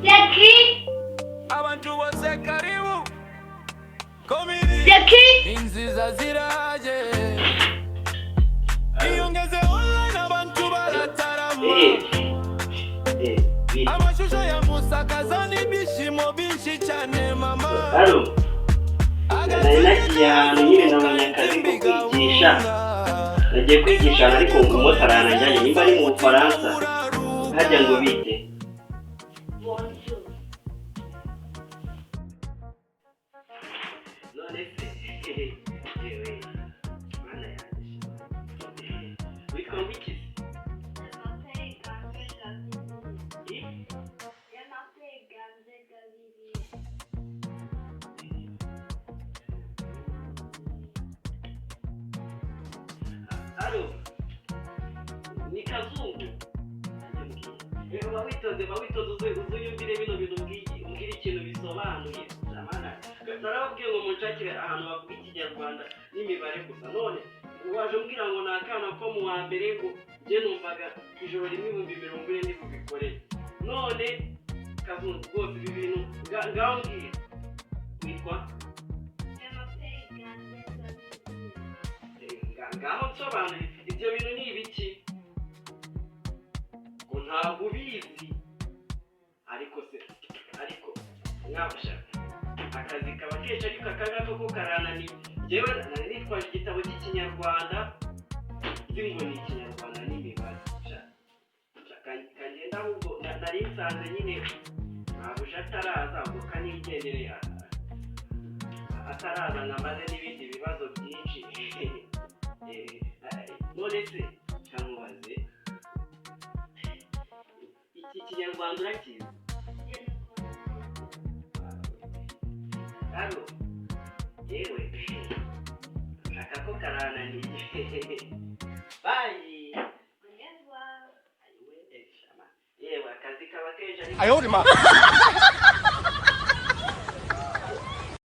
C'est qui? Abantu bose karibu. C'est qui? Inziza ziraje iyo ngeze online abantu baratarama. Bite? Amashusho ya musakaza n'ibyishimo byinshi cyane mama. Halo, nari nagiye ahantu nyine nabonye akazi ko kwigisha. Nagiye kwigisha ahantu, ariko umumotari aranajyanye, nimba ari mu Bufaransa hajya ngo bite? Bonjour. None se yewe mana yanjye, witwa ngo iki se? Je m'appelle Ganze Gabriel. Eh? Je m'appelle Ganze Gabriel. Halo, ni Kazungu. Ba witonze, ba witonze, uze unyumvire bino bintu umbwire ikintu bisobanuye. Zamana narababwiye ngo munshakire ahantu bavuga Ikinyarwanda n'imibare gusa, none waje umbwira ngo ni akana ko mu wa mbere, ngo njye numvaga ijoro rimwe 40,000 ndi bubikorere. None Kazungu, rwose ibi bintu ngaho mbwira, witwa? Je m'appelle Ganze Gabriel. Ngaho nsobanure, ibyo bintu ni ibiki ngo ntabwo ubizi? Ariko se, ariko mwabasha akazi kaba kenshi, ariko aka ngaka ko karananiye. Njyewe nari nitwaje igitabo cy'Ikinyarwanda, nzi ngo ni Ikinyarwanda n'imibare. Sha, kangenda ahubwo nari nsanze nyine ntabuje ataraza, ubwo kanigendere ataraza namaze n'ibindi bibazo byinshi. None se kamubaze, iki Kinyarwanda urakizi? Je ne connais pas. Halo, yewe aka ko karananiye, bye. Au revoir. Yewe, akazi kaba kenshi ariko Ayorima.